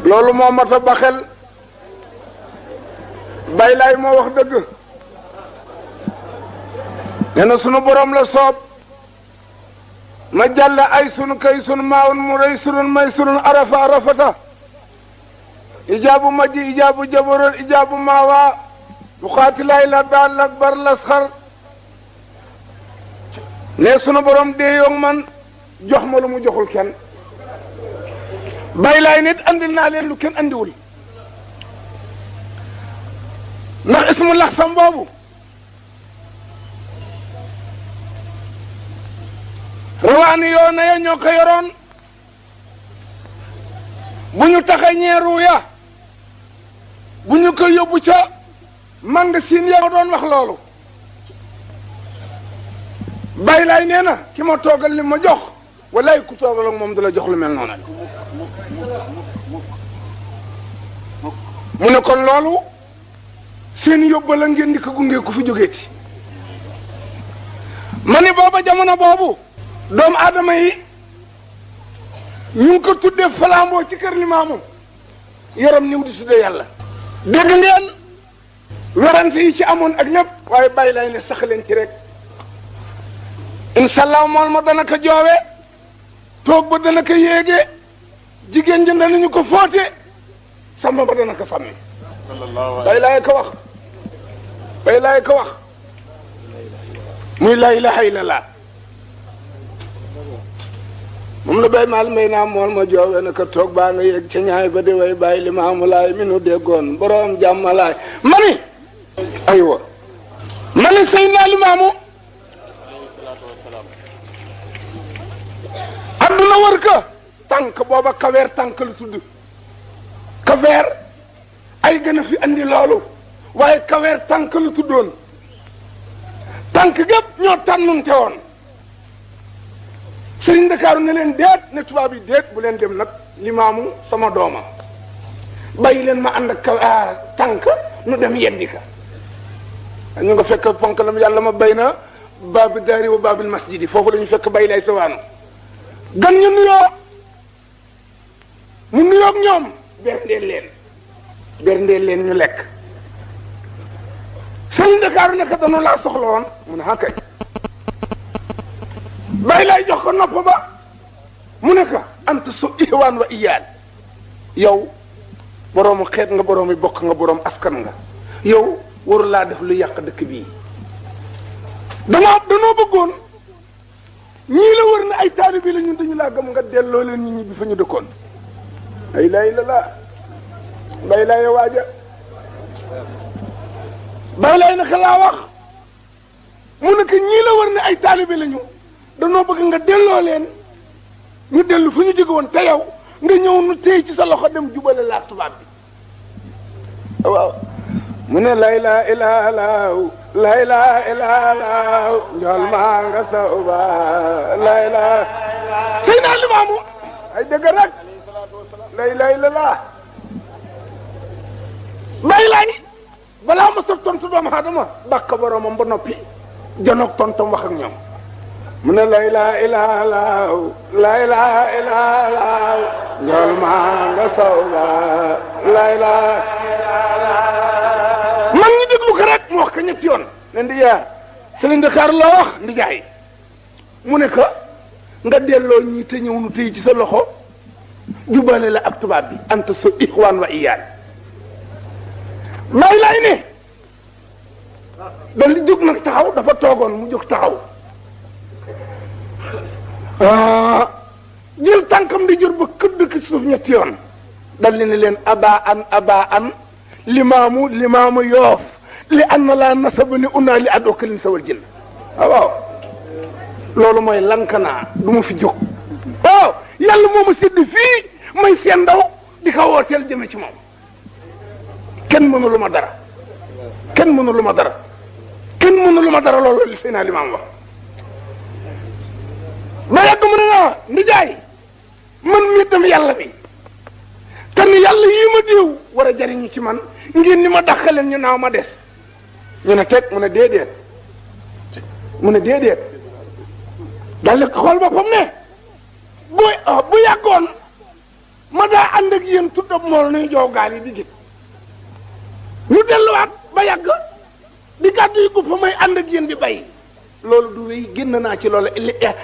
loolu moo mat a baxel bay laay moo wax dëgg nee na sunu borom la soob ma jàll ay sunu kay sunu maawun mu rëy sunun may sunun arafa arafata ijaabu majji ijaabu jabaroon ijaabu maawa buxaatilaay la daal akbar lasxar ne sunu borom deeyoog man jox ma lu mu joxul kenn bay laay nit andil naa leen lu kenn andiwul ndax ismu laxsam boobu rawaani yoo na ya ñoo ko yoroon bu ñu taxa ñeeru ya bu ñu ko yóbbu ca magasin ya doon wax loolu bay laay nee na ki ma toogal li ma jox walaay ku toogal ak moom du la jox lu mel noonu mu ne kon loolu seen yóbbal la ngeen di ko gunge ku fi jógeeti ma ni booba jamono boobu doomu aadama yi ñu ngi ko tuddee flambeau ci kër Limaamu yaram niw di tuddee yàlla dégg ngeen werante yi ci amoon ak lépp waaye bàyyi lay ne sax leen ci rek inshallah mool ma dana ko joowe toog ba dana ko yéege jigéen jënd nañu ko foote samba ba dana ko sàmmi bay laay ko wax bay laay ko wax muy la ilaha illallah moom la bay maal may naa mool ma joowe na ko toog baa nga yéeg ca ñaay ba di way bàyyi Limaamu Laay mi nu déggoon boroom jàmmalaay mani aywa mani sëy naa Limaamu adduna wër ka tànk booba kaweer tànk lu tudd kaweer ay gën a fi andi loolu waaye kaweer tànk lu tuddoon tànk gépp ñoo tànnunte woon Sëriñ Ndakaaru ne leen déet ne tubaab yi déet bu leen dem nag Limaamu sama dooma bàyyi leen ma ànd ak tànk nu dem yeddi ka ñu nga fekk ponk lam yàlla ma bay na baabi daari wa baabil masjidi foofu dañu fekk bay lay sawaanu gan ñu nuyoo mu nuyoog ñoom berndeel leen ñu lekk Sëriñ Ndakaaru nekk dañu laa soxla woon mu ne kay bay lay jox ko nopp ba mu ne ko anta su ihwaan wa iyaal yow boroomu xeet nga boroomi bokk nga boroom askan nga yow waru laa def lu yàq dëkk bii danoo bëggoon ñii la wër na ay taalibe la ñun dañu laa gëm nga delloo leen ñi ñibbi fa ñu dëkkoon ay lay la laa bay lay waaja bay lay naka laa wax mu ne ko ñii la wër na ay taalibe la ñu danoo bëgg nga delloo leen ñu dellu fu ñu jóge woon te yow nga ñëw nu téy ci sa loxo dem jubale laa tubaab bi waaw mu ne la ilaha illallah njol maa nga sawba la ilaha Seydina Limaamu ay dëgg rek la ilaha illallah bay lay balaa ma sa tontu doomu aadama bàkk boromam ba noppi janoog tontam wax ak ñoom mu ne la ilaha illallah njol maa nga sawba la ilaha man ñi déglu ko rek mu wax ko ñetti yoon leen di yaa sëriñ Dakar la wax ndijaay mu ne ko nga delloo ñii te ñëw nu tey ci sa loxo jubale la ak tubaab bi anta sa ixwaan wa iyaan may lay ne dal di jóg nag taxaw dafa toogoon mu jóg taxaw jël tànkam di jur ba këdd ki suuf ñetti yoon dal li ne leen aba an limaamu yoof li an na laa nasaba ni unaa li addookalin sawal jël waaw loolu mooy lankanaa du ma fi jóg waaw yàlla moo ma sédd fii may seen ndaw di ko wooteel jëme ci moom kenn mënu lu ma dara kenn mënu lu ma dara kenn mënu lu ma dara loolu li Seydina Limaam wax ba yàgg mu ne naa ndijaay man mii tam yàlla bi te ni yàlla yii ma déew war a jariñu ci man ngeen ni ma dàqaleen ñu naaw ma des ñu ne teg mu ne déedéet daal di xool boppam ne bu yàggoon ma daa ànd ak yéen tuddab mool nuy joow gaal yi di gét ñu delluwaat ba yàgg di gàddu yi guppa may ànd ak yéen di bay loolu du wéy génn naa ci loolu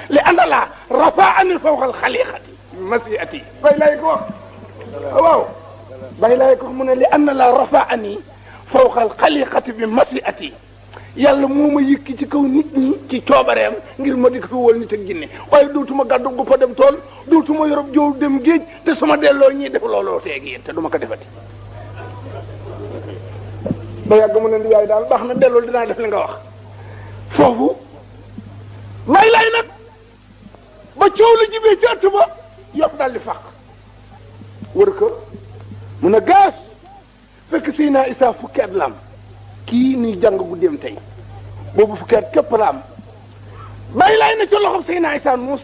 li àndalaa rafa ani fawqal xaliqati masiati bay lay ko wax waaw bay lay ko mu ne li àndalaa rafa ani fawqal xaliqati bi masiati yàlla moo ma yëkki ci kaw nit ñi ci coobareem ngir ma di ko fi wol nit ak jinne waaye dootuma gàddu guppa dem tool dootuma yorob joow dem géej te suma delloo ñii def looloo teeg yéen te duma ko defati ba yàgg mu ne ndi yaay daal baax na delloo dinaa def li nga wax foofu may lay nag ba coow la jibee ci ëtt ba yóbbu daal di fàq wër ko mun a gaas fekk Seydina Isaa fukki at la am kii nuy jàng guddeem tey boobu fukki at képp la am may lay na ca loxo Seydina Isaa muus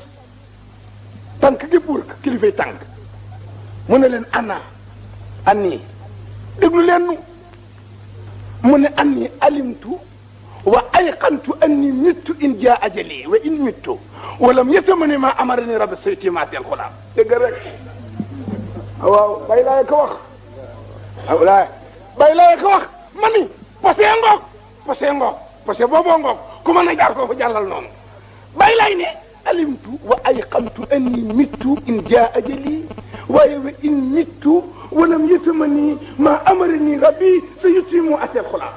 tànk gi buur kilifay tànk mu ne leen anni déglu leen nu mu ne anni alimtu wa ayqantu anni mittu in jaa ajali wa in mittu walam yatamani ma amarani rabbi sayti maatel xulaam dégg rek waaw bay laay ko wax waaw bay laay ko wax ma ni posé booboo ngoog ku mën a jaar foofu jàllal noonu bay laay ne alimtu wa ayqantu anni mittu in jaa ajali waaye wa in mittu walam yatamani ma amarani rabbi sayti maatel xulaam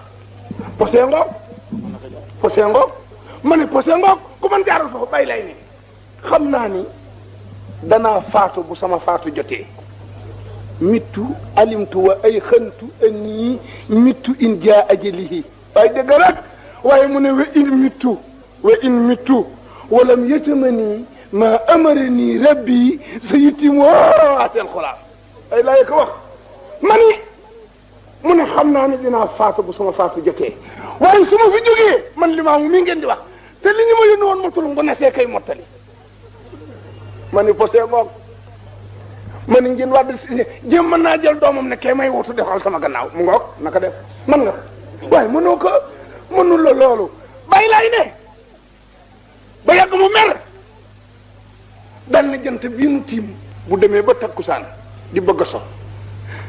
posé ngoog ma ne posé ngoog ku mën jaaral foofu bay lay ne xam naa ni danaa faatu bu sama faatu jotee mittu alimtu wa ay xantu anni mittu in jaa ajalihi waaye dëgg rek waaye mu ne wa in mittu walam yatamani ma amarani rabbi sayutimu atel xulaam ay lay ko wax ma ni mu ne xam naa ni dinaa faatu bu sama faatu jotee waaye su ma fi jógee man Limaamu mi ngeen di wax te li ñu ma yónni woon motul bu nasee kay mottali ma ni posé ngoog ma ni ngeen wàdd jéem mën naa jël doomam ne kay may wutu defal sama gannaaw mu ngoog naka def man nga waaye mënul la loolu bàyyi laay ne ba yàgg mu mer dal na jant bii nu tiim bu demee ba takkusaan di bëgg a so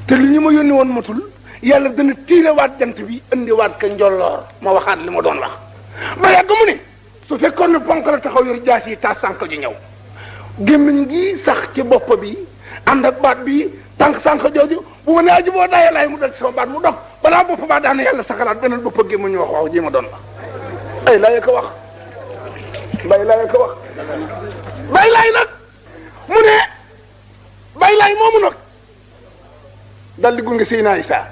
te li ñu ma yónni woon motul yàlla dana tiirewaat jant bi indiwaat ka njolloor ma waxaat li ma doon wax ba yàgg mu ne su fekkoon ne ponk la taxaw yor jaas yi taas sànq ji ñëw gémmiñ gi sax ci bopp bi ànd ak baat bi tànk sànq jooju bu ma ne aji boo daayee laay mu dal ci sama baat mu dog balaa bopp baa daana yàlla saxalaat beneen bopp gémmiñ wax ji ma doon wax ay laay ko wax bay laay ko wax bay laay nag mu ne bay laay moomu nag dal di gunge Seydina Isaa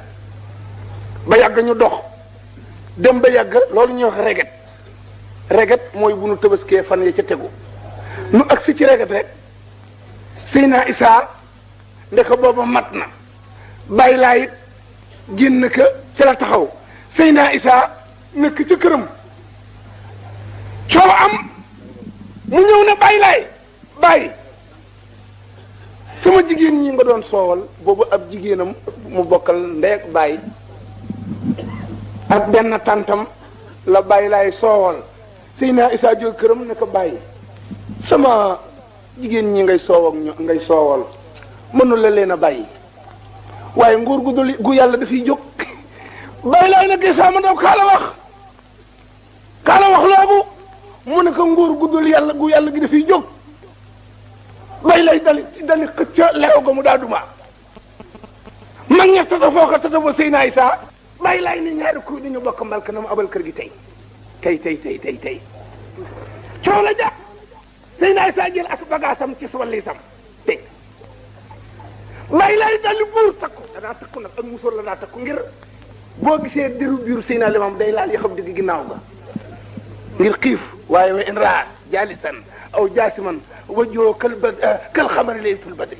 ba yàgg ñu dox dem ba yàgg loolu ñuy wax reget mooy bu nu tëbaskee fan ya ca tegu nu agsi ci reget rek Seydina Isaa ndeka booba mat na bàyyi laa it génn ka ci la taxaw Seydina Isaa nekk ca këram coow am mu ñëw ne bàyyi laay bàyyi sama jigéen ñi nga doon soowal boobu ab jigéenam mu bokkal ndey ak bàyyi ak benn tàntam la bàyyi laay soowal Seydina Isaa jóg këram ne ko bàyyi sama jigéen ñi ngay soow ak ngay soowal mënul la leen a bàyyi waaye nguur gu yàlla dafiy jóg bàyyi laay nag Isaa ma daw kaala wax mu ne ko nguur guddul yàlla gu yàlla gi dafay jóg bay lay dali xëcca leew ga mu daa duma mag ña tata foo ko tata ba Seydina Isa bay lay ni ñaari kuy ni ñu bokk mbalka na mu abal kër gi tey coow la ja Seydina Isa jël as bagaasam ci wallisam tey bay lay dali buur takku danaa takku nag ak musóor la daa takku ngir boo gisee diru biiru Seydina Limam day laal yoo xam digg ginnaaw ga ngir xiif waaye wa in raa jaalisan aw jaasiman wajjoo kal xamari laylatul badri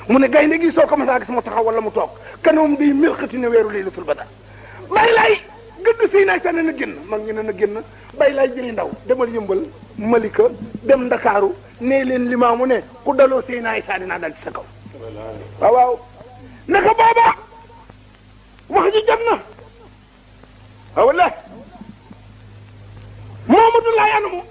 mu ne gaynde gi soo ko masaa gis mu taxaw wala mu toog kanamam day milxati ne weeru laylatul badr bay lay gëdd Seydina Isa ne na génn mag ñu ne na génn bay lay jëli ndaw demal yëmbal Malika dem Ndakaaru nee leen Limaamu ne ku daloo Seydina Isa dinaa dal ci sa kaw waaw naka booba wax ji jot na wala Mamadou Laye anamu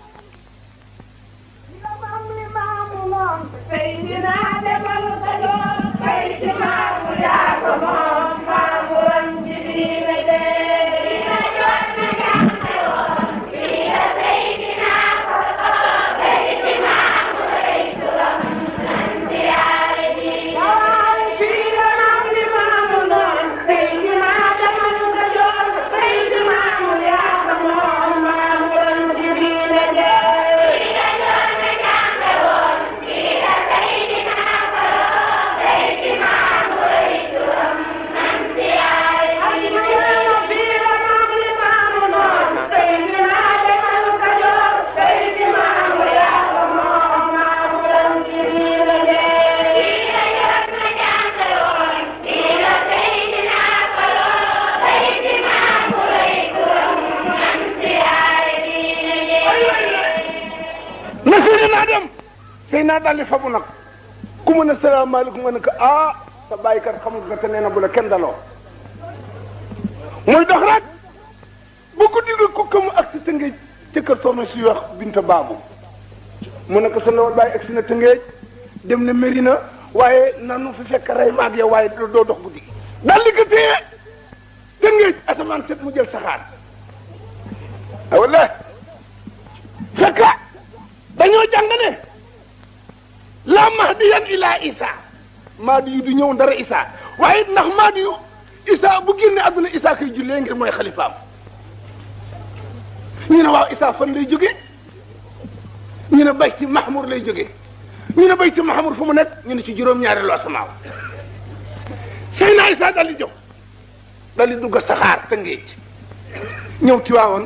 naa daldi fabu nag ku mën a salaamaaleykum nga ne ko sa bàyyi kat xam nga te nee na bu la kenn daloo muy dox rek bu guddi nga ko këmu ak si tëngéej ca kër soxna si wax Binta Baabu mu ne ko sa ndawal bàyyi ak si na tëngéej dem na Mérina waaye nanu fi fekk rey maag yow waaye doo dox guddi daldi ko téye tëngéej asamaan set mu jël saxaar walla fekk dañoo jàng ne la mahdiyan ila Isa mahdi yu du ñëw ndara Isa waaye ndax mahdi yu Isa bu génne àdduna Isa koy jullee ngir mooy xalifaam ñu ne waaw Isa fan lay jóge ñu ne Bayti Mahmur lay jóge ñu ne Bayti Mahmur fu mu nekk ñu ne ci juróom-ñaareelu asamaaw Seydina Isa dal di jóg dal di dugg saxaar Tëngéej ñëw Tiwaawan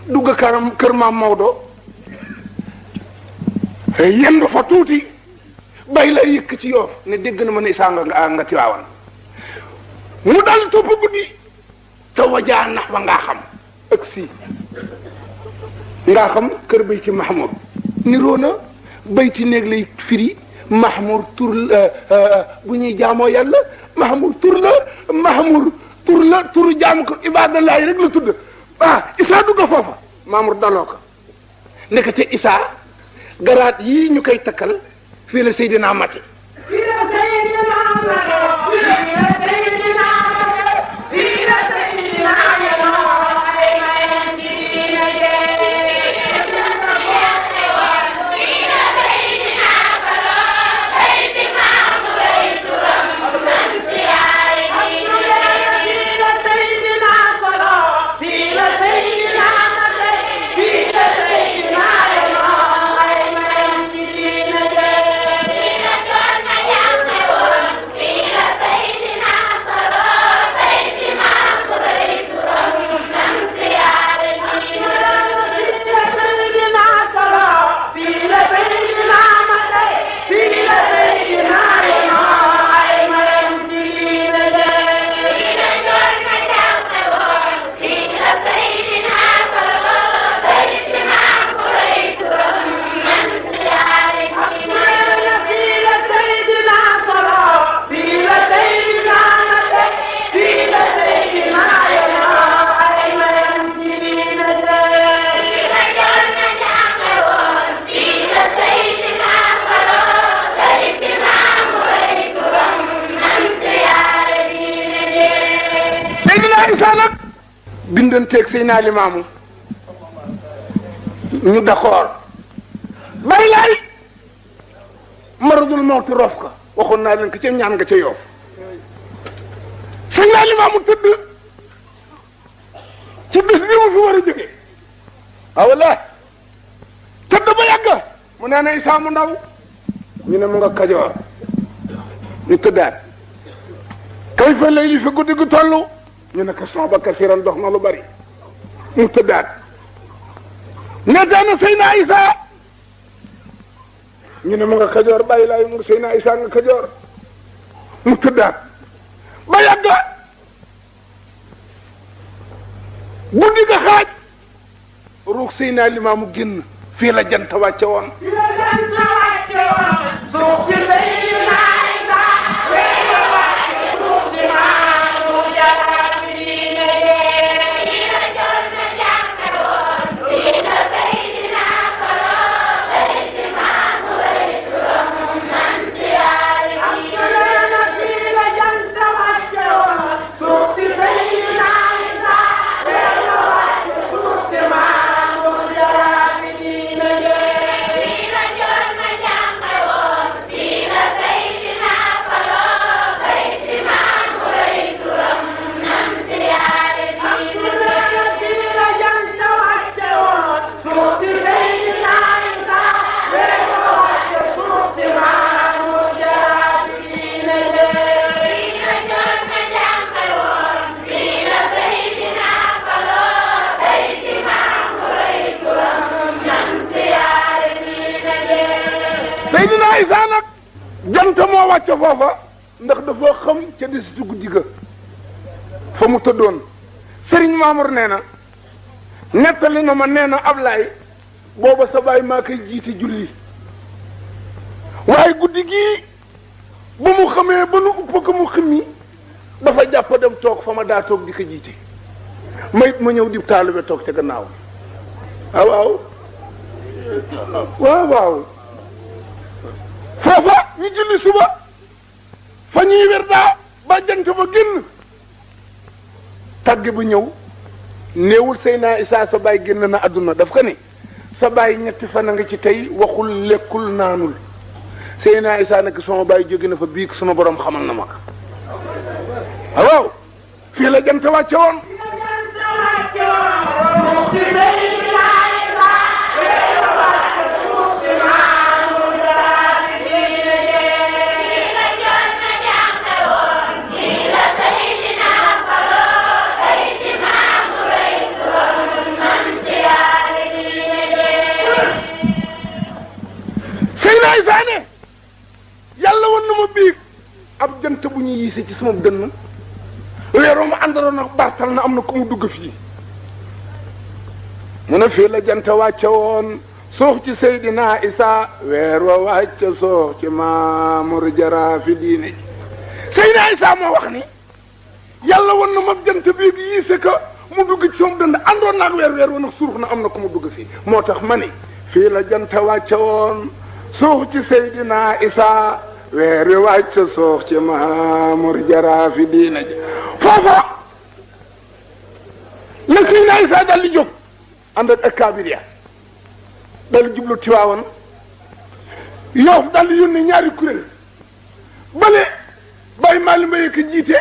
dugg kër Maam Maodo yendu fa tuuti bay la yëkk ci Yoof ne dégg na ma ne Isa nga Tiwaawan mu dal topp guddi te wajaa nax ba ngaa xam ak si ngaa xam kër Bayti Mahmur niroo na bayti néeg lay firi Mahmur tur bu ñuy jaamoo yàlla Mahmur tur la turu jaamu ko ibadallahi rek la tudd Isa dugg foofa Mahmur daloo ko nekkate Isa garaat yii ñu koy takkal fii la Seydina Mati bindanteeg Seydina Limaamu ñu d'accord bàyyi laay maradul mawti rof ka waxoon naa leen ko ca ñaan nga ca Yoof sëñ naa Limaamu tëdd ci bis bi mu fi war a jóge walla tëdd ba yàgg mu nee na Isaa mu ndaw ñu ne mu nga Kajoor ñu tëddaat kay fa lay li fi guddi gu toll ñu ne ko sooba kasiran dox na lu bari ñu tëddaat nettaana Seydina Isaa ñu ne mu nga Kajoor bàyyi laay mu Seydina Isaa nga Kajoor mu tëddaat ba yàgg guddi ga xaaj ruux Seydina Limaamu génn fii la jant wàcce woon Seydina Isaa nag jant moo wàcc foofa ndax dafa xam ca desitu guddi ga fa mu tëddoon Sëriñ Mamour nee na nettali na ma nee na Ablaay booba sa baay maa koy jiite julli waaye guddi gii ba mu xamee ba nu upp ko mu ximmi dafa jàpp dem toog fa ma daa toog di ko jiite mayit ma ñëw di taalibe toog ca gannaaw waaw waaw waaw foofa ñu julli suba fa ñuy wer daa ba jant ba génn tàgge bu ñëw néewul Seydina Isaa sa baay génn na àdduna daf ko ni sa baay ñetti fan a nga ci tey waxul lekkul naanul Seydina Isaa nag sama baay jóge na fa bii suma borom xamal na ma ko waaw fii la jant wàcce woon Seydina Isaa ne yàlla woon na ma biig ab jant bu ñu yiise ci sama dënn weeroo ma àndaloon ak bartal na am na ku mu dugg fii mu ne fii la jant wàcce woon suux ci Seydina Isaa weer wa wàcce suux ci Maamur Jara fi diine ji Seydina Isaa moo wax ni yàlla woon na ma jant biig yiise ka mu dugg ci sama dënn àndoon naag weer wa nag surux na am na ku mu dugg fii moo tax ma ni fii la jant wàcce woon suux ci Seydina Isaa weer wi wàcc suux ci Maamur Jara fi diina ji foofa la Seydina Isaa dal di jóg ànd ak kaabir ya dal di jublu Tiwaawan Yoof dal di yónni ñaari kuréel bale Baye Malick Mbaye ko jiite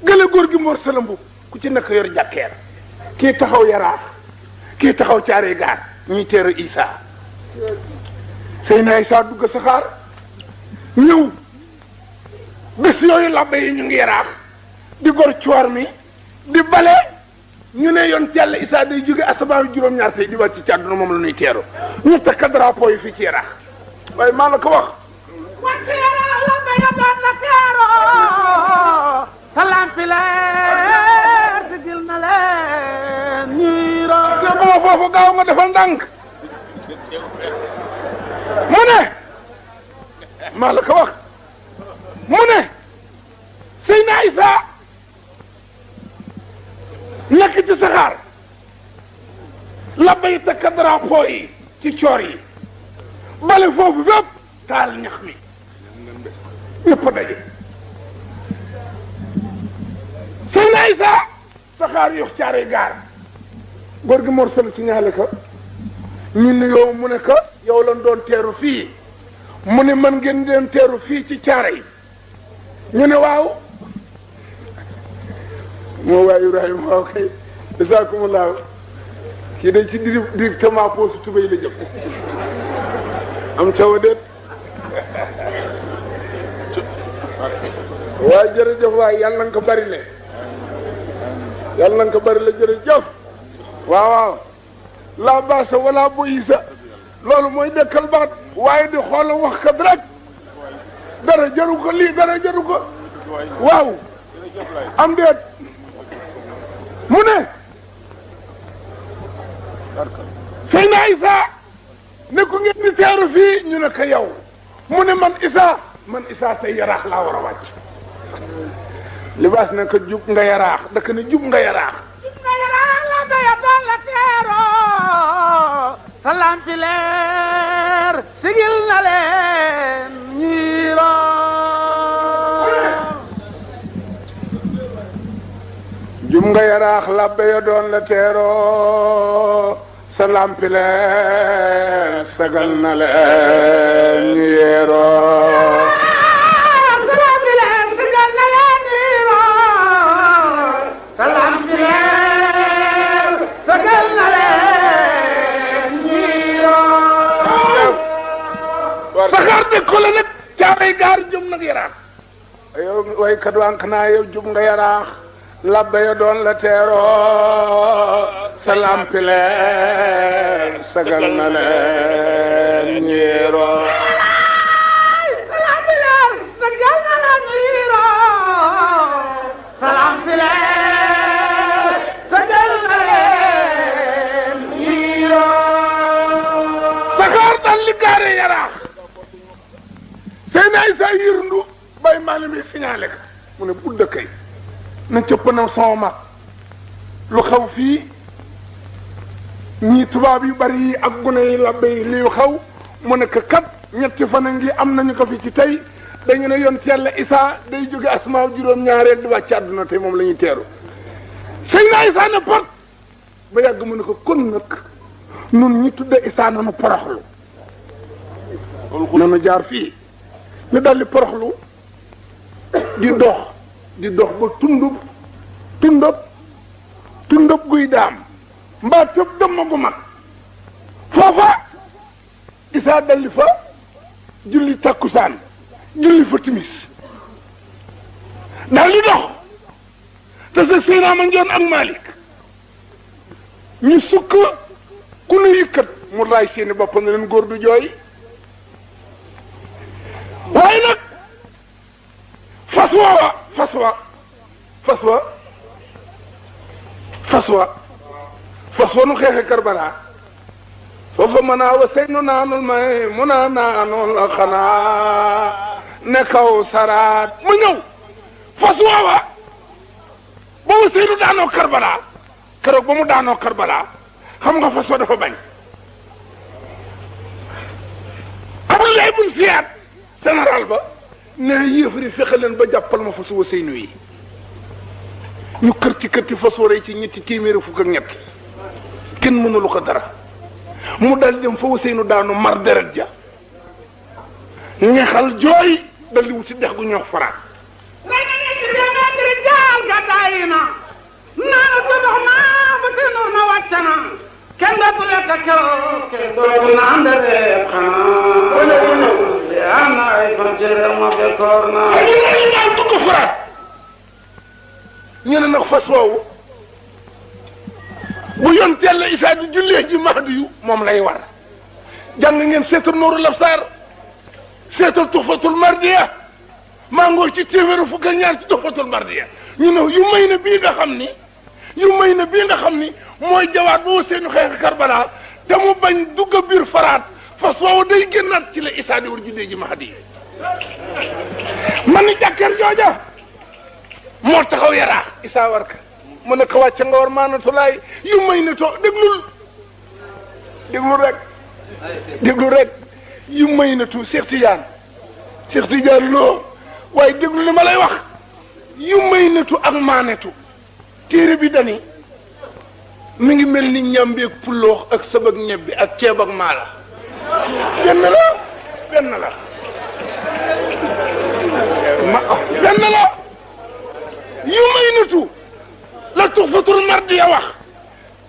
gële góor gi Mor Salambu ku ci nekk yor jàkkeer kii taxaw Yaraax kii taxaw Caaree Gaar ñuy teeru Isaa Seydina Isaa dugg saxaar ñëw bés yooyu labbe yi ñu ngi Yaraax di gor coor mi di bale ñu ne yoon ci Yàlla Isaa day jóge asamaan juróom-ñaar tey di wàcc ci àdduna moom la ñuy teeru ñu takk drapeau yi fii ci Yaraax waaye maa la ko wax wàcc Yaraax labbe ya doon na teero salaam fi leer sigil na leen ñiiro te boo foofu gaaw nga defal ndànk mu ne maa la ko wax mu ne Seydina Isaa nekk ci saxaar labba yi takk drapeau yi ci coor yi bale foofu fépp taal ñax mi ñëpp daje Seydina Isaa saxaar yox Caaree Gaar góor gi Mor Sall ci ñaale ko ñu ne yow mu ne ko yow lañ doon teeru fii mu ne man ngeen doon teeru fii ci caara yi ñu ne waaw moo waay Ibrahima waaw kay jazakumullah kii day ci directement poosu tubéy la jëm am cawa déet waaye jërëjëf waay yàlla nga ko bari le yàlla nga ko bari le jërëjëf waaw waaw la baasa wala boyisa loolu mooy dekkal baat waaye di xool wax kat rek dara jaru ko lii dara jaru ko waaw am déet mu ne Seydina Isa ne ko ngeen di teeru fii ñu ne ko yow mu ne man Isa tey yaraax laa war a wàcc libaas ne ko jub nga yaraax daka ne jub nga yaraax la daya doon la teeroo salaam fi leer sigil na leen ñiiroo jub nga yaraax la daya doon la teeroo salaam fi leer sagal na leen ñiiroo saxaar de ko la nag caaray gaar jub nag yaraax yow way kat wànq naa yow jub nga yaraax labba ya doon la teeroo sa lampi leer sagal na leen ñiiroo sa lampi leer sagal na leen ñiiroo sa lampi leer sagal na leen ñiiroo saxaar dal li gaare yaraax Seydina Isa yërndu bay maali mi signalé ka mu ne bu dëkkay na cëpp na sama mag lu xaw fii ñii tubaab yu bari yi ak gune yi labbe yi liy xaw mu ne ko kat ñetti fan a ngi am nañu ko fi ci tey dañu ne yont yàlla Isa day jóge asmaaw juróom-ñaareel di wàcc àdduna tey moom la ñuy teeru Seydina Isa ne pot ba yàgg mu ne ko kon nag nun ñi tudde Isa nanu poroxlu nanu jaar fii ñu daldi poroxlu di dox ba tundub guy daam mbaa tëb dëmm gu mag foofa Isa daldi fa julli takkusaan julli fa timis daldi dox te sa Seydina Mandione ak Malick ñu sukk ku ne yëkkat mu raay seeni bopp na leen góor du jooy waaye nag fas wa nu xeexe Karbala foofa mën naa wa seynu naanul may mu naa naanul xanaa ne kaw saraat mu ñëw fas woowa ba wa seynu daanoo Karbala keroog ba mu daanoo Karbala xam nga fas wa dafa bañ Abdoulaye bun Siyaad général ba ne yéefari fexe leen ba jàppal ma fas wa seynu yi ñu kërti fas wa rey ci ñetti téeméeri fukk ak ñett kenn mënulu ko dara mu dal dem fa Ousseynou daanu mar deret ja ñaxal jooy dal di wuti dex gu ñox faraat rey na ñetti téeméeri jaal gàddaay na naana ko ndox ma ba te noor ma wàcc na kenn dootu lekk keroog kenn dootu naan deret xanaa yaa na ay fan ci dama bekkoor na daal dugg faraat ñu ne nag fas woowu bu yonteel la Isaa di jullee ji Mahdi yu moom lay war jàng ngeen seetal Nuurul Absaar seetal Tuhfatul Mardiya maa ngoo ci téeméeri fukk ak ñaar ci Tuhfatul Mardiya ñu ne yu may na bii nga xam ni mooy jawaat ba Ousseynou xeex Karbala te mu bañ dugg biir faraat fas woowu day génnaat ci la Isaa di war jullee ji Mahdi man ni jàkkeer jooja moo taxaw yaraax Isaa war ka mu ne ko wàcce nga war maanatulaay yu may ne to déglu rek yu may ne tu Cheikh Tidiane loo waaye déglu li ma lay wax yu may ne tu ak maanetu téere bi dani mi ngi mel ni ñambeeg puloox ak sëb ak ñebbi ak ceeb ak maala benn la benn la benn la yu may natu la tuxfatul mardi ya wax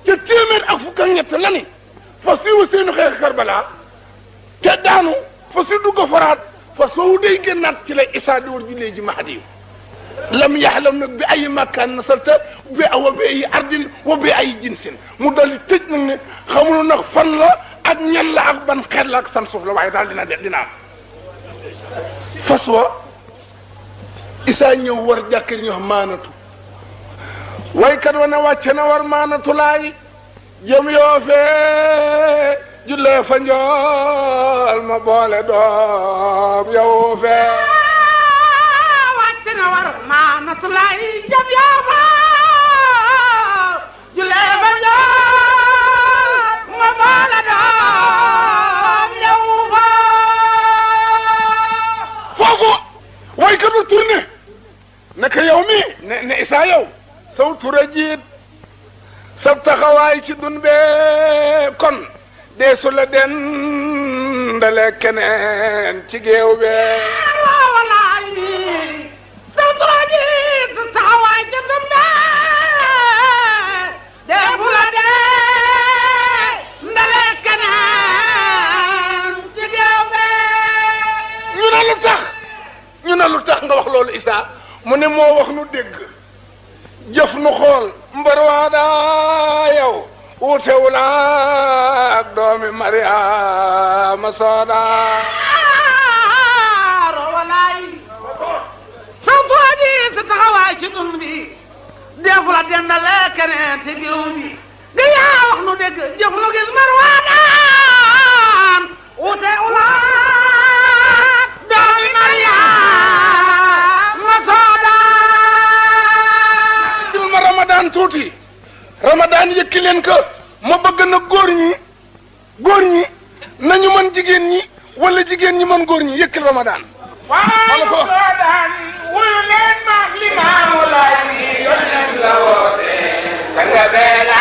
te téeméer ak fukk ak ñett la ni fa siiwa seenu xeex Karbala te daanu fa si dugg faraat fa soowu day génnaat ci lay Isaa di war ji léegi Mahdi lam yaxlam nag bi ay makkaan nasalta bi wa bi ay ardin wa bi ay jinsin mu dal di tëj nag ne xamul nag fan la ak ñan la ak ban xeet la ak san suuf la waaye daal dina am fas wa Isaa ñëw war jàkkir ñu wax maanatu waykat wa ne wàcce na war maanatu laay jëm yoo fee jullee fa njool ma boole doom yow fee wàcce na war maanatu laay jëm yoo fee jullee fa njool ma boole doom yow fee foofu waykat wa tourné naka yow mi ne Isaa yow saw tura jiit sab taxawaay ci dun bee kon deesu la dendale keneen ci géew bee walaay mi saw tura jiit taxawaay ci dun bee deesu la dendale keneen ci géew bee ñu ne lu tax nga wax loolu Isaa mu ne moo wax nu dégg jëf nu xool mbar waa daa yow wuutewul ak doomi Mariama Sooda walaay saw tura jiit taxawaay ci dun bi deesu la dendale keneen ci géew bi di yaa wax nu dégg jëf nu gis mar waa daan wuutewul ak doomi Mariama Sooda ma Ramadan tuuti Ramadan yëkki leen ko ma bëgg na góor ñi nañu mën jigéen ñi wala jigéen ñi mën góor ñi yëkkil Ramadan wala ko daan wuyu leen ma li maamu laay yónneen la woote sanga beela